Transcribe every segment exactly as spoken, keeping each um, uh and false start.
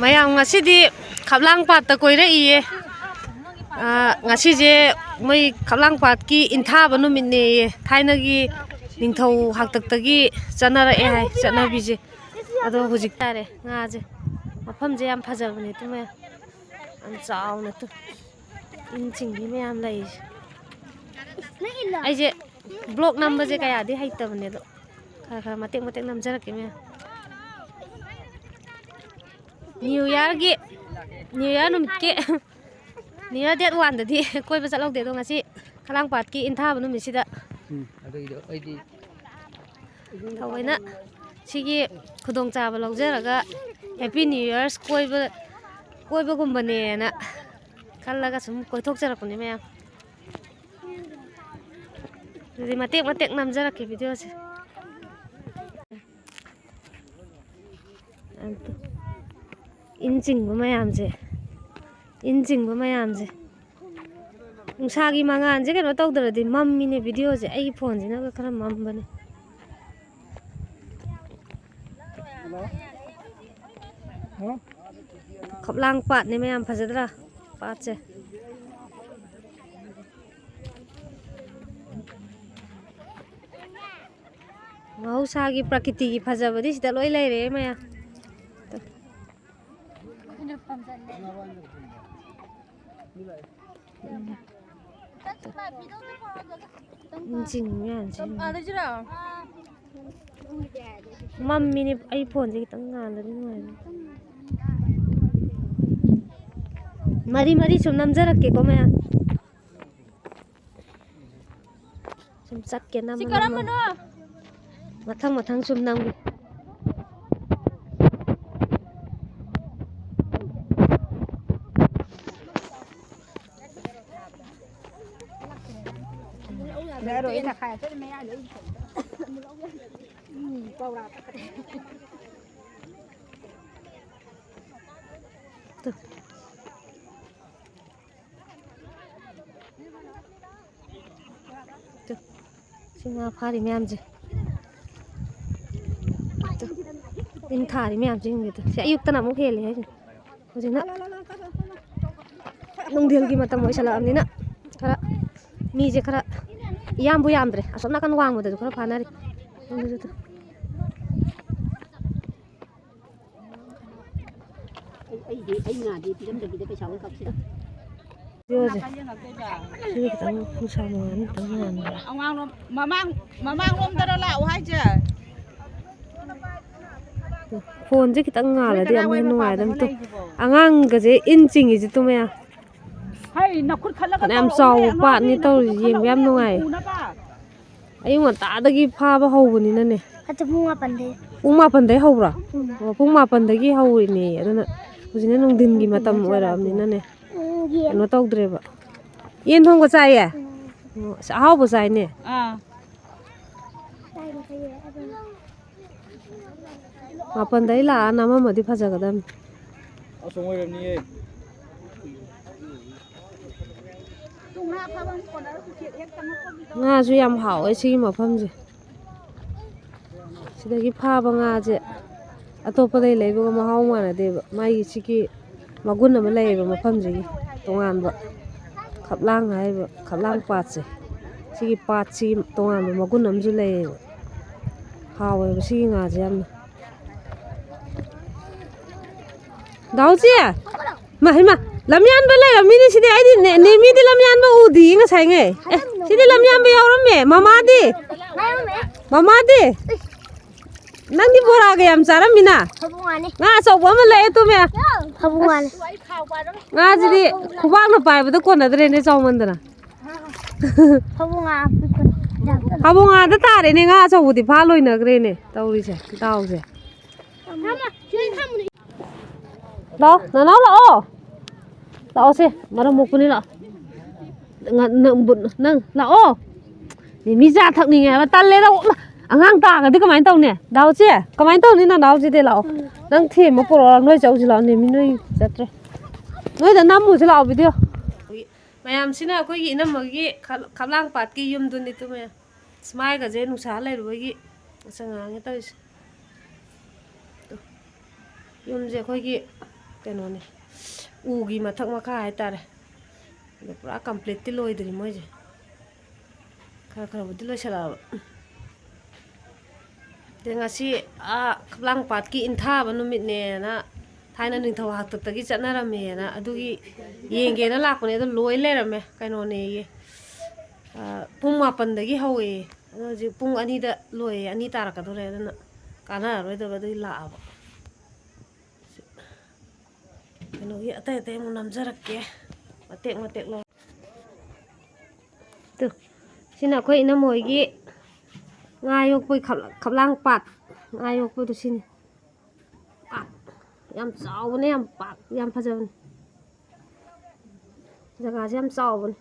ꯃꯌꯥꯝ, ꯉꯁꯤꯗꯤ ꯈꯞꯂꯥꯡ ꯄꯥꯠꯇ ꯀꯣꯏꯔꯛꯏꯌꯦ꯫ ꯑ, ꯉꯁꯤꯁꯦ ꯃꯣꯏ ꯈꯞꯂꯥꯡ ꯄꯥꯠꯀꯤ ꯏꯟꯊꯥꯕ ꯅꯨꯃꯤꯠꯅꯦꯌꯦ, ꯊꯥꯏꯅꯒꯤ ꯅꯤꯡꯊꯧ ꯍꯥꯛꯇꯛꯇꯒꯤ ꯆꯠꯅꯔꯛꯑꯦ ꯍꯥꯏ ꯆꯠꯅꯕꯤꯁꯦ꯫ ꯑꯗꯣ ꯍꯧꯖꯤꯛ ꯇꯥꯔꯦ ꯉꯥꯁꯦ꯫ ꯃꯐꯝꯁꯦ ꯌꯥꯝ ꯐꯖꯕꯅꯦ, ꯇꯨ ꯃꯌꯥꯝ, ꯌꯥꯝ ꯆꯥꯎꯅ ꯇꯨ ꯏꯟ ꯆꯤꯡꯕꯤ ꯃꯌꯥꯝ ꯂꯩꯔꯤꯁꯦ꯫ ꯑꯩꯁꯦ ꯕ꯭ꯂꯣꯛ ꯅꯝꯕꯁꯦ ꯀꯌꯥꯗꯤ ꯍꯩꯇꯕꯅꯦ, ꯑꯗꯣ ꯈꯔ ꯈꯔ ꯃꯇꯦꯛ ꯃꯇꯦꯛ ꯅꯝꯖꯔꯛꯀꯦ ꯃꯌꯥꯝ꯫ ꯅ꯭ꯌꯨ ꯏꯌꯥꯔꯒꯤ, ꯅ꯭ꯌꯨ ꯏꯌꯥꯔ ꯅꯨꯃꯤꯠꯀꯤ, ꯅ꯭ꯌꯨ ꯏꯌꯥꯔ ꯗꯦꯠ ꯋꯥꯟꯗꯗꯤ ꯀꯣꯏꯕ ꯆꯠꯍꯧꯗꯦ, ꯑꯗꯣ ꯉꯁꯤ ꯈꯂꯥꯡꯄꯥꯠꯀꯤ ꯏꯟꯊꯥꯕ ꯅꯨꯃꯤꯠꯁꯤꯗ ꯎꯝ, ꯑꯗꯨꯒꯤꯗꯣ ꯑꯩꯗꯤ ꯊꯑꯣꯏꯅ ꯁꯤꯒꯤ ꯈꯨꯗꯣꯡꯆꯥꯕ ꯂꯧꯖꯔꯒ ꯍꯦꯄꯤ ꯅ꯭ꯌꯨ ꯏꯌꯥꯔꯁ ꯀꯣꯏꯕ, ꯀꯣꯏꯕꯒꯨꯝꯕꯅꯦꯅ ꯈꯜꯂꯒ ꯁꯨꯝ ꯀꯣꯏꯊꯣꯛꯆꯔꯛꯄꯅꯦ ꯃꯌꯥꯝ꯫ ꯑꯗꯨꯗꯤ ꯃꯇꯦꯛ ꯃꯇꯦꯛ ꯅꯝꯖꯔꯛꯀꯦ ꯚꯤꯗꯤꯑꯣꯁꯦ꯫ ꯏꯟ ꯆꯤꯡꯕ ꯃꯌꯥꯝꯁꯦ, ꯏꯟ ꯆꯤꯡꯕ ꯃꯌꯥꯝꯁꯦ꯫ ꯅꯨꯡꯁꯥꯒꯤ ꯃꯉꯥꯜꯁꯦ ꯀꯩꯅꯣ ꯇꯧꯗ꯭ꯔꯗꯤ ꯃꯝꯃꯤꯅꯦ ꯚꯤꯗꯤꯑꯣꯁꯦ꯫ ꯑꯩꯒꯤ ꯐꯣꯟꯁꯤꯅꯒ ꯈꯔ ꯃꯝꯕꯅꯦ꯫ ꯈꯞꯂꯥꯡ ꯄꯥꯠꯅꯦ ꯃꯌꯥꯝ, ꯐꯖꯗ꯭ꯔꯥ ꯄꯥꯠꯁꯦ? ꯃꯍꯧꯁꯥꯒꯤ ꯄ꯭ꯔꯀꯤꯇꯤꯒꯤ ꯐꯖꯕꯗꯤ ꯁꯤꯗ ꯂꯣꯏ ꯂꯩꯔꯦ ꯃꯌꯥꯝ꯫ ꯏꯟ ꯆꯤꯡꯉꯤ ꯃꯌꯥꯝꯁꯦ꯫ ꯃꯝꯃꯤꯅꯦ, ꯑꯩ ꯐꯣꯟꯁꯦ ꯈꯤꯇꯪ ꯉꯥꯜꯂꯗꯤ ꯅꯨꯡꯉꯥꯏꯅꯤ꯫ ꯃꯔꯤ ꯃꯔꯤ ꯁꯨꯝ ꯅꯝꯖꯔꯛꯀꯦꯀꯣ ꯃꯌꯥꯝ꯫ ꯁꯨꯝ ꯆꯠꯀꯦ ꯅꯝꯃ ꯁꯤ ꯅꯝꯃ꯫ ꯀꯔꯝꯕꯅꯣ? ꯃꯊꯪ ꯃꯊꯪ ꯁꯨꯝ ꯅꯝꯒꯦ꯫ ꯇꯨ, ꯁꯤ ꯉꯥ ꯐꯥꯔꯤ ꯃꯌꯥꯝꯁꯦ꯫ ꯇꯨ, ꯏꯟ ꯊꯥꯔꯤ ꯃꯌꯥꯝꯁꯤꯡꯁꯤꯗ꯫ ꯁꯤ ꯑꯌꯨꯛꯇꯅ ꯑꯃꯨꯛ ꯍꯦꯜꯂꯦ ꯍꯥꯏꯁꯦ꯫ ꯍꯧꯖꯤꯛꯅ ꯅꯨꯡꯊꯤꯜꯒꯤ ꯃꯇꯝ ꯑꯣꯏꯁꯜꯂꯛꯑꯕꯅꯤꯅ ꯈꯔ ꯃꯤꯁꯦ ꯈꯔ ꯏꯌꯥꯝꯕꯨ ꯌꯥꯝꯗ꯭ꯔꯦ꯫ ꯑꯁꯣꯝ ꯅꯥꯀꯟ ꯋꯥꯡꯃꯗꯁꯨ ꯈꯔ ꯐꯥꯅꯔꯤ꯫ ꯑꯗꯨꯁꯨ ꯑꯗꯨ ꯑꯩ, ꯑꯩꯗꯤ, ꯑꯩ ꯉꯥꯗꯤ ꯄꯤꯔꯝꯗꯕꯤꯗ ꯄꯩꯁꯥ ꯑꯣꯏꯅ ꯀꯛꯁꯤꯔ? ꯁꯤꯁꯦ꯫ ꯁꯤ ꯈꯤꯇꯪ ꯅꯨꯡꯁꯥ ꯃꯉꯥꯜ ꯈꯤꯇꯪ ꯉꯥꯟꯕ꯭ꯔꯥ? ꯑꯉꯥꯡꯂꯣꯝ-, ꯃꯃꯥꯡ, ꯃꯃꯥꯡꯂꯣꯝꯗꯔ ꯂꯥꯛꯑꯣ ꯍꯥꯏꯁꯦ? ꯐꯣꯟꯁꯦ ꯈꯤꯇꯪ ꯉꯥꯜꯂꯗꯤ ꯌꯥꯝ ꯍꯦꯟꯅ ꯅꯨꯡꯉꯥꯏꯗꯧ ꯇꯧ-, ꯑꯉꯥꯡꯒꯁꯦ ꯏꯟ ꯆꯤꯡꯉꯤꯁꯦ ꯇꯨ ꯃꯌꯥꯝ꯫ ꯍꯩ, ꯅꯈꯨꯠ ꯈꯜꯂꯒ ꯐꯅꯌꯥꯝ ꯇꯧꯔꯛꯑꯣꯅꯦ, ꯆꯥꯎꯕ ꯑꯉꯥꯡꯗꯤ ꯄꯥꯠꯅꯤ ꯅꯈꯨꯠ ꯇꯧꯔꯤꯁꯦ, ꯌꯦꯡꯕ ꯌꯥꯝ ꯈꯜꯂꯝꯃꯣꯅꯦ, ꯅꯨꯡꯉꯥꯏ꯫ ꯎꯅꯕ꯫ ꯑꯌꯨꯛ ꯉꯟꯇꯥꯗꯒꯤ ꯐꯥꯕ ꯍꯧꯕꯅꯤꯅꯅꯦ꯫ ꯑꯗꯨ ꯄꯨꯡ ꯃꯥꯄꯟꯗꯩ꯫ ꯄꯨꯡ ꯃꯥꯄꯟꯗꯩ ꯍꯧꯕ꯭ꯔꯣ? ꯎꯝ꯫ ꯑꯣ, ꯄꯨꯡ ꯃꯥꯄꯟꯗꯒꯤ ꯍꯧꯔꯤꯅꯦ꯫ ꯑꯗꯨꯅ ꯍꯧꯖꯤꯛꯅ ꯅꯨꯡꯊꯤꯟꯒꯤ ꯃꯇꯝ ꯑꯣꯏꯔꯛꯑꯕꯅꯤꯅꯅꯦ꯫ ꯎꯝ, ꯌꯦꯟ꯫ ꯀꯩꯅꯣ ꯇꯧꯗ꯭ꯔꯦꯕ꯫ ꯌꯦꯟ ꯊꯣꯡꯕ ꯆꯥꯏꯌꯦ? ꯎꯝ꯫ ꯑꯣ, ꯑꯁ, ꯑꯍꯥꯎꯕ ꯆꯥꯏꯅꯦ꯫ ꯑꯥ꯫ ꯃꯥꯄꯟꯗꯩ ꯂꯥꯛꯑ ꯅꯝꯃꯝꯃꯗꯤ ꯐꯖꯒꯗꯝꯅꯤ꯫ ꯑꯁꯣꯝ ꯑꯣꯏꯔꯝꯅꯤꯌꯦ꯫ ꯉꯥꯁꯨ ꯌꯥꯝ ꯍꯥꯎꯋꯦ ꯁꯤꯒꯤ ꯃꯐꯝꯁꯦ꯫ ꯁꯤꯗꯒꯤ ꯐꯥꯕ ꯉꯥꯁꯦ ꯑꯇꯣꯞꯄꯗꯩ ꯂꯩꯕꯒ ꯃꯍꯥꯎ ꯃꯥꯟꯅꯗꯦꯕ꯫ ꯃꯥꯒꯤ ꯁꯤꯒꯤ ꯃꯒꯨꯟ ꯑꯃ ꯂꯩꯌꯦꯕ ꯃꯐꯝꯁꯤꯒꯤ ꯇꯣꯉꯥꯟꯕ꯫ ꯈꯞꯂꯥꯡ ꯍꯥꯏꯔꯤꯕ ꯈꯞꯂꯥꯡ ꯄꯥꯠꯁꯦ, ꯁꯤꯒꯤ ꯄꯥꯠꯁꯤꯒꯤ ꯇꯣꯉꯥꯟꯕ ꯃꯒꯨꯟ ꯑꯃꯁꯨ ꯂꯩꯌꯦꯕ꯫ ꯍꯥꯎꯋꯦꯕ ꯁꯤꯒꯤ ꯉꯥꯁꯦ ꯌꯥꯝꯅ꯫ ꯗꯥꯎꯆꯦ! ꯃꯥ, ꯍꯩꯃꯥ! ꯂꯝꯌꯥꯟꯕ ꯂꯩꯔꯝꯃꯤꯅꯦ ꯁꯤꯗꯤ꯫ ꯑꯩꯗꯤ ꯅꯦ-, ꯅꯦꯃꯤꯗꯤ ꯂꯝꯌꯥꯟꯕ ꯎꯗꯤꯌꯦ ꯉꯁꯥꯏꯉꯩ꯫ ꯑꯦ, ꯁꯤꯗꯤ ꯂꯝꯌꯥꯟꯕ ꯌꯥꯎꯔꯝꯃꯦ꯫ ꯃꯃꯥꯗꯤ? ꯃꯃꯥꯗꯤ? ꯅꯪꯗꯤ ꯕꯣꯔꯥꯒ ꯌꯥꯝ ꯆꯥꯔꯝꯃꯤꯅ? ꯐꯕꯨꯡ ꯉꯥꯅꯤ꯫ ꯉꯥ ꯑꯆꯧꯕ ꯑꯃ ꯂꯩꯔꯦ, ꯇꯨꯃꯦ꯫ ꯐꯕꯨꯡ ꯉꯥꯅꯤ꯫ ꯉꯥꯁꯤꯗꯤ ꯈꯨꯕꯥꯛꯅ ꯄꯥꯏꯕꯗ ꯀꯣꯟꯅꯗ꯭ꯔꯦꯅꯦ, ꯆꯥꯎꯃꯟꯗꯅ꯫ ꯐꯕꯨꯡ ꯉꯥ ꯑꯄꯤꯛꯄ꯫ ꯐꯕꯨꯡ ꯉꯥꯗ ꯇꯥꯔꯦꯅꯦ, ꯉꯥ ꯑꯆꯧꯕꯗꯤ ꯐꯥ ꯂꯣꯏꯅꯈ꯭ꯔꯦꯅꯦ, ꯇꯧꯔꯤꯁꯦ, ꯗꯥꯎꯁꯦ꯫ ꯂꯥꯛꯑꯣ, ꯅꯅꯥꯎ ꯂꯥꯛꯑꯣ꯫ ꯂꯥꯛꯑꯣꯁꯦ, ꯃꯔꯝ ꯃꯣꯛꯄꯅꯤ, ꯂꯥꯛꯑꯣ꯫ ꯉ-, ꯅꯪ, ꯅꯪ ꯂꯥꯛꯑꯣ꯫ ꯃꯤꯃꯤ ꯆꯥ ꯊꯛꯅꯤꯡꯉꯦ ꯍꯥꯏꯕ, ꯇꯜꯂꯦꯗ꯫ ꯑꯉꯥꯡ ꯇꯥꯔꯒꯗꯤ ꯀꯃꯥꯏꯅ ꯇꯧꯅꯤ? ꯗꯥꯎꯆꯦ, ꯀꯃꯥꯏꯅ ꯇꯧꯅꯤ ꯅꯅꯥꯎꯁꯤꯗꯤ? ꯂꯥꯛꯑꯣ꯫ ꯅꯪ ꯊꯦꯝꯃ ꯄꯨꯔꯛꯑꯣ, ꯅꯣꯏ ꯆꯧꯁꯤ ꯂꯥꯛꯑꯣ꯫ ꯅꯦꯃꯤ ꯅꯣꯏ ꯆꯠꯇ꯭ꯔꯦ꯫ ꯅꯣꯏꯗ ꯅꯝꯃꯨꯁꯤ ꯂꯥꯛꯑꯣ video꯫ ꯃꯌꯥꯝꯁꯤꯅ ꯑꯩꯈꯣꯏꯒꯤ ꯏꯅꯝꯃꯒꯤ ꯈ-, ꯈꯞꯂꯥꯡ ꯄꯥꯠꯀꯤ ꯌꯨꯝꯗꯨꯅꯤ ꯇꯨ ꯃꯌꯥꯝ꯫ ꯑꯁ, ꯃꯥꯏꯒꯁꯦ ꯅꯨꯡꯁꯥ ꯂꯩꯔꯨꯕꯒꯤ ꯉꯁꯪ ꯉꯥꯡꯉꯦ ꯇꯧꯔꯤꯁꯦ꯫ ꯌꯨꯝꯁꯦ ꯑꯩꯈꯣꯏꯒꯤ ꯀꯩꯅꯣꯅꯦ, ꯎꯒꯤ ꯃꯊꯛ ꯃꯈꯥ ꯍꯥꯏꯇꯥꯔꯦ꯫ ꯑꯗꯣ ꯄꯨꯔꯥ ꯀꯝꯄ꯭ꯂꯤꯠꯇꯤ ꯂꯣꯏꯗ꯭ꯔꯤ ꯃꯣꯏꯁꯦ, ꯈꯔ ꯈꯔꯕꯨꯗꯤ ꯂꯣꯏꯁꯤꯜꯂꯛꯑꯕ꯫ ꯑꯗꯩ ꯉꯁꯤ ꯑꯥ ꯈꯞꯂꯥꯡ ꯄꯥꯠꯀꯤ ꯏꯟꯊꯥꯕ ꯅꯨꯃꯤꯠꯅꯦꯅ, ꯊꯥꯏꯅ ꯅꯤꯡꯊꯧ ꯍꯥꯛꯇꯛꯇꯒꯤ ꯆꯠꯅꯔꯝꯃꯦꯅ, ꯑꯗꯨꯒꯤ ꯌꯦꯡꯒꯦꯅ ꯂꯥꯛꯄꯅꯦ꯫ ꯑꯗꯣ ꯂꯣꯏ ꯂꯩꯔꯝꯃꯦ, ꯀꯩꯅꯣꯅꯦꯌꯦ, ꯑꯥ, ꯄꯨꯡ ꯃꯥꯄꯟꯗꯒꯤ ꯍꯧꯋꯦꯌꯦ꯫ ꯑꯗꯣ ꯍꯧꯖꯤꯛ ꯄꯨꯡ ꯑꯅꯤꯗ ꯂꯣꯏꯌꯦ, ꯑꯅꯤ ꯇꯥꯔꯛꯀꯗꯧꯔꯦ꯫ ꯑꯗꯨꯅ ꯀꯥꯟꯅꯔꯔꯣꯏꯗꯕ ꯑꯗꯨꯒꯤ ꯂꯥꯛꯑꯕ꯫ ꯀꯩꯅꯣꯒꯤ ꯑꯇꯩ ꯑꯇꯩ ꯑꯃꯨꯛ ꯅꯝꯖꯔꯛꯀꯦ, ꯃꯇꯦꯛ ꯃꯇꯦꯛ ꯂꯧ꯫ ꯇꯨ, ꯁꯤꯅ ꯑꯩꯈꯣꯏ ꯏꯅꯝꯃ ꯍꯣꯏꯒꯤ ꯉꯥ ꯌꯣꯛꯄꯒꯤ ꯈꯞ-, ꯈꯞꯂꯥꯡ ꯄꯥꯠ, ꯉꯥ ꯌꯣꯛꯄꯗꯣ ꯁꯤꯅꯤ꯫ ꯄꯥꯠ ꯌꯥꯝ ꯆꯥꯎꯕꯅꯦ, ꯌꯥꯝ ꯄꯥꯛ, ꯌꯥꯝ ꯐꯖꯕꯅꯦ꯫ ꯖꯒꯥꯁꯦ ꯌꯥꯝ ꯆꯥꯎꯕꯅꯦ꯫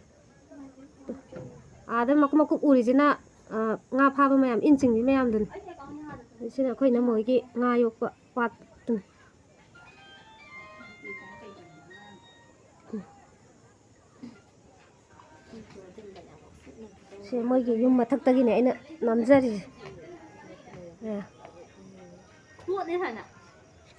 ꯑꯥꯗ ꯃꯀꯨꯞ ꯃꯀꯨꯞ ꯎꯔꯤꯁꯤꯅ, ꯑ, ꯉꯥ ꯐꯥꯕ ꯃꯌꯥꯝ, ꯏꯟ ꯆꯤꯡꯕꯤ ꯃꯌꯥꯝꯗꯨꯅꯤ꯫ ꯁꯤꯅ ꯑꯩꯈꯣꯏ ꯏꯅꯝꯃ ꯍꯣꯏꯒꯤ ꯉꯥ ꯌꯣꯛꯄ ꯄꯥꯠꯇꯨꯅꯤ꯫ ꯁꯤ ꯃꯣꯏꯒꯤ ꯌꯨꯝ ꯃꯊꯛꯇꯒꯤꯅꯦ ꯑꯩꯅ ꯅꯝꯖꯔꯤꯁꯦ꯫ ꯑꯦ꯫ ꯊꯣꯠꯂꯦ ꯍꯥꯏꯅ꯫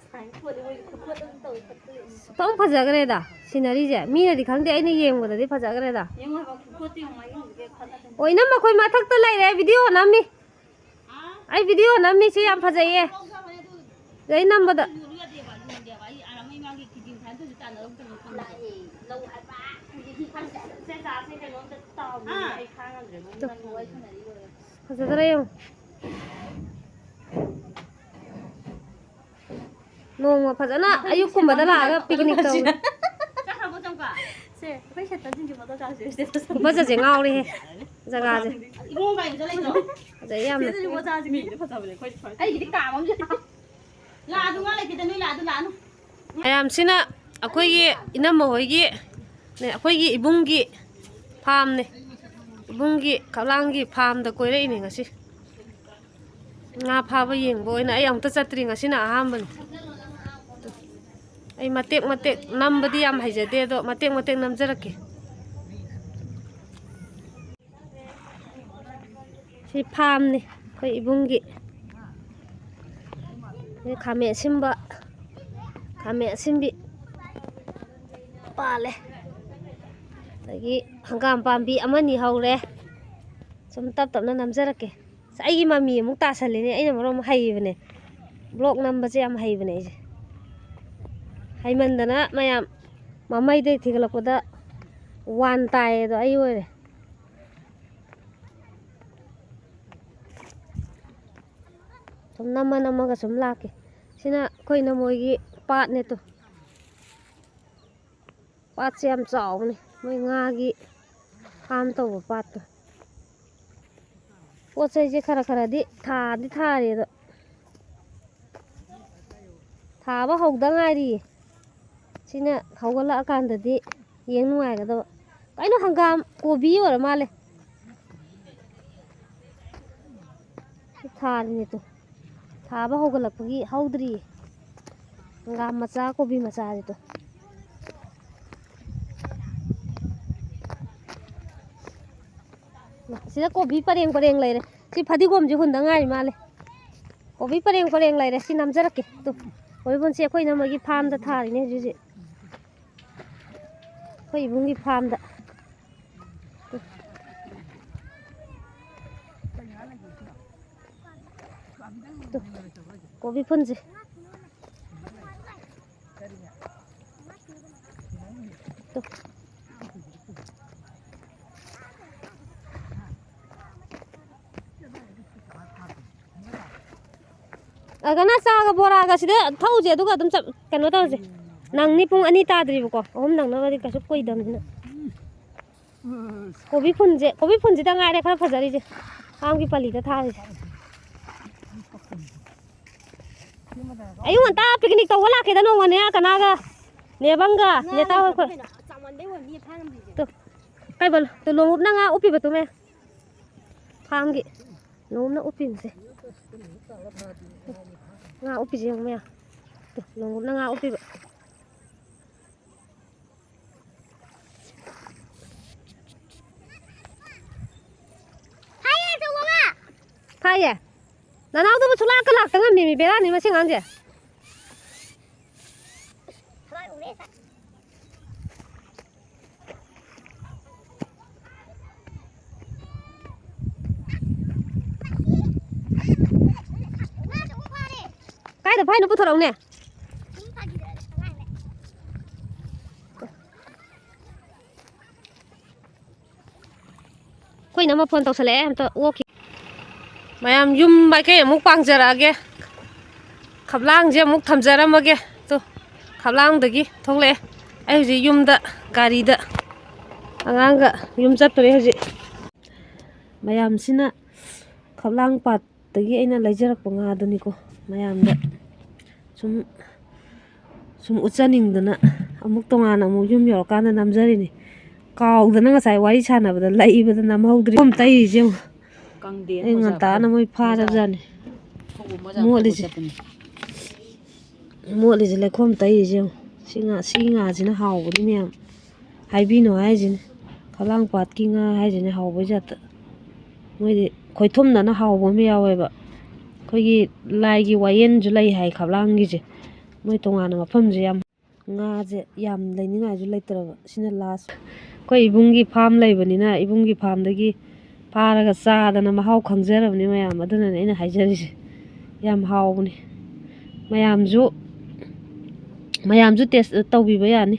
ꯁꯨꯃꯥꯏꯅ ꯊꯣꯠꯂꯦ, ꯃꯣꯏꯒꯤ ꯈꯨꯊꯣꯠ ꯑꯃ ꯇꯧꯋꯦ, ꯐꯠꯇꯦ꯫ ꯁꯨꯐꯝ ꯐꯖꯈ꯭ꯔꯦꯗ ꯁꯤꯅꯔꯤꯁꯦ꯫ ꯃꯤꯅꯗꯤ ꯈꯪꯗꯦ, ꯑꯩꯅ ꯌꯦꯡꯕꯗꯗꯤ ꯐꯖꯈ꯭ꯔꯦꯗ꯫ ꯌꯦꯡꯉꯣ ꯍꯥꯏꯕ, ꯈꯨꯊꯣꯠꯇꯤ ꯌꯦꯡꯉꯣ, ꯃꯥꯒꯤ ꯍꯧꯖꯤꯛꯀꯤ ꯈꯠꯂꯒ꯫ ꯑꯣꯏꯅꯝ ꯑꯩꯈꯣꯏ ꯃꯊꯛꯇ ꯂꯩꯔꯦ, ꯚꯤꯗꯤꯑꯣ ꯅꯝꯃꯤ꯫ ꯑꯩ ꯚꯤꯗꯤꯑꯣ ꯅꯝꯃꯤ, ꯁꯤ ꯌꯥꯝ ꯐꯖꯩꯌꯦ꯫ ꯑꯗꯩ ꯅꯝꯕꯗ꯫ ꯐꯖꯗ꯭ꯔꯥ ꯌꯦꯡꯉꯨ꯫ ꯅꯣꯡꯃ ꯐꯖꯅ ꯑꯌꯨꯛꯀꯨꯝꯕꯗ ꯂꯥꯛꯑꯒ picnic ꯇꯧ꯫ ꯆꯠꯈ꯭ꯔꯕꯣ, ꯆꯝꯀꯥ? ꯁꯦ, ꯑꯩꯈꯣꯏ ꯁꯦꯠꯇꯁꯤꯡꯁꯦ ꯐꯣꯇꯣ ꯀꯥꯞꯁꯦ, ꯁꯦꯠꯇꯁ꯫ ꯈꯨꯐꯖꯁꯦ ꯉꯥꯎꯔꯦꯍꯦ, ꯖꯒꯥꯁꯦ꯫ ꯏꯕꯨꯡꯉꯣ ꯀꯥꯏꯕ ꯆꯠꯂꯤꯗꯣ? ꯐꯖꯩ ꯌꯥꯝꯅ꯫ ꯁꯦꯠꯇꯁꯤ ꯐꯣꯇꯣ ꯀꯥꯞꯁꯦ, ꯃꯤꯗꯤ ꯐꯖꯕꯅꯦ, ꯑꯩꯈꯣꯏꯗꯤ ꯐꯖꯗꯦ꯫ ꯑꯩꯒꯤꯗꯤ ꯀꯥ ꯑꯃ ꯂꯥꯛꯑꯣ, ꯉꯥ ꯂꯩꯇꯦꯗ, ꯅꯣꯏ ꯂꯥꯛꯑꯣ, ꯑꯗꯨ ꯂꯥꯛꯑꯅꯨ꯫ ꯃꯌꯥꯝꯁꯤꯅ ꯑꯩꯈꯣꯏꯒꯤ ꯏꯅꯝꯃ ꯍꯣꯏꯒꯤ, ꯑꯩꯈꯣꯏꯒꯤ ꯏꯕꯨꯡꯒꯤ farmꯅꯦ꯫ ꯏꯕꯨꯡꯒꯤ ꯈꯞꯂꯥꯡꯒꯤ farmꯗ ꯀꯣꯏꯔꯛꯏꯅꯦ ꯉꯁꯤ꯫ ꯉꯥ ꯐꯥꯕ ꯌꯦꯡꯕ ꯑꯣꯏꯅ ꯑꯩ ꯑꯃꯨꯛꯇ ꯆꯠꯇ꯭ꯔꯤ, ꯉꯁꯤꯅ ꯑꯍꯥꯟꯕꯅꯤ꯫ ꯑꯩ ꯃꯇꯦꯛ ꯃꯇꯦꯛ ꯅꯝꯕꯗꯤ ꯌꯥꯝ ꯍꯩꯖꯗꯦ, ꯑꯗꯣ ꯃꯇꯦꯛ ꯃꯇꯦꯛ ꯅꯝꯖꯔꯛꯀꯦ꯫ ꯁꯤ farmꯅꯤ ꯑꯩꯈꯣꯏ ꯏꯕꯨꯡꯒꯤ꯫ ꯁꯤ ꯈꯥꯃꯦꯟ ꯑꯁꯤꯟꯕ, ꯈꯥꯃꯦꯟ ꯑꯁꯤꯟꯕꯤ ꯄꯥꯜꯂꯦ꯫ ꯑꯗꯒꯤ ꯍꯪꯒꯥꯝ ꯄꯥꯝꯕꯤ ꯑꯃꯅꯤ ꯍꯧꯔꯦ꯫ ꯁꯨꯝ ꯇꯞ ꯇꯞꯅ ꯅꯝꯖꯔꯛꯀꯦ꯫ ꯑꯁ, ꯑꯩꯒꯤ ꯃꯃꯤ ꯑꯃꯨꯛ ꯇꯥꯁꯜꯂꯤꯅꯦ꯫ ꯑꯩꯅ ꯃꯔꯣꯟ ꯑꯃ ꯍꯩꯕꯅꯦ꯫ Vlog ꯅꯝꯕꯁꯦ ꯌꯥꯝ ꯍꯩꯕꯅꯦ ꯑꯩꯁꯦ꯫ ꯍꯩꯃꯟꯗꯅ ꯃꯌꯥꯝ ꯃꯃꯩꯗꯩ ꯊꯤꯒꯠꯂꯛꯄꯗ ꯋꯥꯟ ꯇꯥꯏꯌꯦꯗꯣ ꯑꯩ ꯑꯣꯏꯔꯦ꯫ ꯁꯨꯝ ꯅꯝꯃ ꯅꯝꯃꯒ ꯁꯨꯝ ꯂꯥꯛꯀꯦ꯫ ꯁꯤꯅ ꯑꯩꯈꯣꯏ ꯏꯅꯝꯃꯣꯏꯒꯤ ꯄꯥꯠꯅꯦ ꯇꯨ꯫ ꯄꯥꯠꯁꯦ ꯌꯥꯝ ꯆꯥꯎꯕꯅꯦ, ꯃꯣꯏ ꯉꯥꯒꯤ farm ꯇꯧꯕ ꯄꯥꯠꯇꯣ꯫ ꯄꯣꯠ ꯆꯩꯁꯦ ꯈꯔ ꯈꯔꯗꯤ ꯊꯥꯗꯤ ꯊꯥꯔꯤ, ꯑꯗꯣ ꯊꯥꯕ ꯍꯧꯗ ꯉꯥꯏꯔꯤꯌꯦ꯫ ꯁꯤꯅ ꯍꯧꯒꯠꯂꯛꯑꯀꯥꯟꯗꯗꯤ ꯌꯦꯡ ꯅꯨꯡꯉꯥꯏꯒꯗꯕ꯫ ꯀꯩꯅꯣ, ꯍꯪꯒꯥꯝ, ꯀꯣꯕꯤ ꯑꯣꯏꯔ ꯃꯥꯜꯂꯦ꯫ ꯊꯥꯔꯤꯅꯦ ꯇꯨ꯫ ꯊꯥꯕ ꯍꯧꯒꯠꯂꯛꯄꯒꯤ ꯍꯧꯗ꯭ꯔꯤꯌꯦ꯫ ꯍꯪꯒꯥꯝ ꯃꯆꯥ, ꯀꯣꯕꯤ ꯃꯆꯥꯁꯦ ꯇꯨ꯫ ꯁꯤꯗ ꯀꯣꯕꯤ ꯄꯔꯦꯡ ꯄꯔꯦꯡ ꯂꯩꯔꯦ꯫ ꯁꯤ ꯐꯗꯤꯒꯣꯝꯁꯦ ꯍꯨꯟꯗ ꯉꯥꯏꯔꯤ ꯃꯥꯜꯂꯦ꯫ ꯀꯣꯕꯤ ꯄꯔꯦꯡ ꯄꯔꯦꯡ ꯂꯩꯔꯦ꯫ ꯁꯤ ꯅꯝꯖꯔꯛꯀꯦ꯫ ꯇꯨ, ꯀꯣꯕꯤ ꯐꯨꯟꯁꯦ ꯑꯩꯈꯣꯏ ꯏꯅꯝꯃꯒꯤ farmꯗ ꯊꯥꯔꯤꯅꯦ ꯍꯧꯖꯤꯛ ꯍꯧꯖꯤꯛ꯫ ꯑꯩꯈꯣꯏ ꯏꯕꯨꯡꯒꯤ farmꯗ꯫ ꯇꯨ꯫ ꯇꯨ꯫ ꯀꯣꯕꯤ ꯐꯨꯟꯁꯦ꯫ ꯇꯨ꯫ ꯑ, ꯀꯅꯥ ꯆꯥꯒ ꯕꯣꯔꯥꯒ ꯁꯤꯗ ꯊꯧꯁꯦ, ꯑꯗꯨꯒ ꯑꯗꯨꯝ ꯆꯠ-, ꯀꯩꯅꯣ ꯇꯧꯔꯁꯦ꯫ ꯅꯪꯅꯤ, ꯄꯨꯡ ꯑꯅꯤ ꯇꯥꯗ꯭ꯔꯤꯕꯀꯣ, ꯑꯍꯨꯝ ꯅꯪꯅꯕꯗꯤ ꯀꯩꯁꯨ ꯀꯨꯏꯗꯕꯅꯤꯅ꯫ ꯀꯣꯕꯤ ꯐꯨꯟꯁꯦ, ꯀꯣꯕꯤ ꯐꯨꯟꯁꯤꯗ ꯉꯥꯏꯔꯦ ꯈꯔ ꯐꯖꯔꯤꯁꯦ꯫ farmꯒꯤ ꯄꯜꯂꯤꯗ ꯊꯥꯔꯤꯁꯦ꯫ ꯑꯌꯨꯛ ꯉꯟꯇꯥ picnic ꯇꯧꯕ ꯂꯥꯛꯀꯦꯗ ꯅꯣꯡꯃꯅꯦ, ꯀꯅꯥꯒ? ꯅꯦꯕꯪꯒ, ꯅꯦꯇꯥ ꯍꯣꯏ꯫ ꯇꯨ, ꯀꯩꯕ, ꯇꯨ, ꯂꯣꯡꯎꯞꯅ ꯉꯥ ꯎꯞꯄꯤꯕ ꯇꯨꯃꯦ꯫ farmꯒꯤ ꯂꯣꯡꯎꯞꯅ ꯎꯞꯄꯤꯕꯁꯦ꯫ ꯉꯥ ꯎꯞꯄꯤꯁꯦ ꯌꯦꯡꯉꯨ ꯃꯌꯥꯝ꯫ ꯇꯨ, ꯂꯣꯡꯎꯞꯅ ꯉꯥ ꯎꯞꯄꯤꯕ꯫ ꯐꯥꯏꯌꯦ꯫ ꯅꯅꯥꯎꯗꯨꯕꯨ ꯁꯨꯂꯥꯛꯀ ꯂꯥꯛꯇ ꯉꯝꯃꯤꯃꯤ, ꯕꯦꯔꯥꯅꯤ ꯃꯁꯤ ꯑꯉꯥꯡꯁꯦ꯫ ꯀꯥꯏꯗ ꯐꯥꯏꯅꯣ? ꯄꯨꯊꯣꯔꯛꯎꯅꯦ꯫ ꯑꯩꯈꯣꯏ ꯏꯅꯝꯃ ꯐꯣꯟ ꯇꯧꯁꯜꯂꯛꯑꯦ, ꯑꯝꯇ ꯑꯣꯛꯈꯤ꯫ ꯃꯌꯥꯝ, ꯌꯨꯝ ꯃꯥꯏꯀꯩ ꯑꯃꯨꯛ ꯄꯥꯡꯖꯔꯛꯑꯒꯦ꯫ ꯈꯞꯂꯥꯡꯁꯦ ꯑꯃꯨꯛ ꯊꯝꯖꯔꯝꯃꯒꯦ꯫ ꯇꯨ, ꯈꯞꯂꯥꯡꯗꯒꯤ ꯊꯣꯛꯂꯛꯑꯦ꯫ ꯑꯩ ꯍꯧꯖꯤꯛ ꯌꯨꯝꯗ, ꯒꯥꯔꯤꯗ ꯑꯉꯥꯡꯒ ꯌꯨꯝ ꯆꯠꯇꯣꯔꯦ ꯍꯧꯖꯤꯛ꯫ ꯃꯌꯥꯝꯁꯤꯅ ꯈꯞꯂꯥꯡ ꯄꯥꯠꯇꯒꯤ ꯑꯩꯅ ꯂꯩꯖꯔꯛꯄ ꯉꯥꯗꯨꯅꯤꯀꯣ꯫ ꯃꯌꯥꯝꯗ ꯁꯨꯝ, ꯁꯨꯝ ꯎꯠꯆꯅꯤꯡꯗꯅ ꯑꯃꯨꯛ ꯇꯣꯉꯥꯟꯅ ꯑꯃꯨꯛ ꯌꯨꯝ ꯌꯧꯔꯀꯥꯟꯗ ꯅꯝꯖꯔꯤꯅꯤ꯫ ꯀꯥꯎꯗꯅ ꯉꯁꯥꯏ ꯋꯥꯔꯤ ꯁꯥꯟꯅꯕꯗ ꯂꯩꯕꯗ ꯅꯝꯍꯧꯗ꯭ꯔꯤ꯫ ꯀꯣꯝ ꯇꯩꯔꯤꯁꯦ ꯌꯦꯡꯉꯨ꯫ ꯀꯪꯗꯦ ꯑꯩ ꯃꯣꯖꯥ ꯉꯟꯇꯥꯅ ꯐꯨꯔꯤꯠ꯫ ꯃꯣꯏ ꯐꯥꯔꯕꯖꯥꯠꯅꯤ꯫ ꯈꯣꯡꯎꯞ ꯃꯣꯖꯥ ꯃꯣꯠꯂꯤꯁꯦ꯫ ꯐꯨꯔꯤꯠ ꯆꯠꯄꯅꯤ꯫ ꯃꯣꯠꯂꯤꯁꯦ ꯂꯩꯈꯣꯝ ꯇꯩꯔꯤꯁꯦ ꯌꯦꯡꯉꯨ꯫ ꯁꯤ ꯉꯥ, ꯁꯤ ꯉꯥꯁꯤꯅ ꯍꯥꯎꯕꯅꯤ ꯃꯌꯥꯝ꯫ ꯍꯥꯏꯕꯤꯅꯨ ꯍꯥꯏꯁꯤꯅꯤ꯫ ꯈꯞꯂꯥꯡ ꯄꯥꯠꯀꯤ ꯉꯥ ꯍꯥꯏꯁꯤꯅꯤ ꯍꯥꯎꯕꯩ ꯖꯥꯠꯇ꯫ ꯃꯣꯏꯗꯤ ꯈꯣꯏꯊꯨꯝꯅꯅ ꯍꯥꯎꯕ ꯑꯃ ꯌꯥꯎꯋꯦꯕ꯫ ꯑꯩꯈꯣꯏꯒꯤ ꯂꯥꯏꯒꯤ ꯋꯥꯌꯦꯜꯁꯨ ꯂꯩ ꯍꯥꯏ ꯈꯞꯂꯥꯡꯒꯤꯁꯦ꯫ ꯃꯣꯏ ꯇꯣꯉꯥꯟꯅ ꯃꯐꯝꯁꯦ ꯌꯥꯝ, ꯉꯥꯁꯦ ꯌꯥꯝ ꯂꯩꯅꯤꯡꯉꯥꯏꯁꯨ ꯂꯩꯇ꯭ꯔꯕ꯫ ꯁꯤꯅ last꯫ ꯑꯩꯈꯣꯏ ꯏꯕꯨꯡꯒꯤ farm ꯂꯩꯕꯅꯤꯅ ꯏꯕꯨꯡꯒꯤ farmꯗꯒꯤ ꯐꯥꯔꯒ ꯆꯥꯗꯅ ꯃꯍꯥꯎ ꯈꯪꯖꯔꯕꯅꯤ ꯃꯌꯥꯝ꯫ ꯑꯗꯨꯅꯅꯦ ꯑꯩꯅ ꯍꯥꯏꯖꯔꯤꯁꯦ꯫ ꯌꯥꯝ ꯍꯥꯎꯕꯅꯤ꯫ ꯃꯌꯥꯝꯁꯨ, ꯃꯌꯥꯝꯁꯨ taste ꯇꯧꯕꯤꯕ ꯌꯥꯅꯤ꯫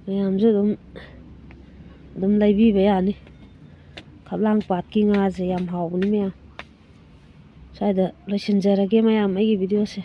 ꯃꯌꯥꯝꯁꯨ ꯑꯗꯨꯝ, ꯑꯗꯨꯝ ꯂꯩꯕꯤꯕ ꯌꯥꯅꯤ꯫ ꯈꯞꯂꯥꯡ ꯄꯥꯠꯀꯤ ꯉꯥꯁꯦ ꯌꯥꯝ ꯍꯥꯎꯕꯅꯤ ꯃꯌꯥꯝ꯫ ꯁ꯭ꯋꯥꯏꯗ ꯂꯣꯏꯁꯤꯟꯖꯔꯒꯦ ꯃꯌꯥꯝ ꯑꯩꯒꯤ videoꯁꯦ꯫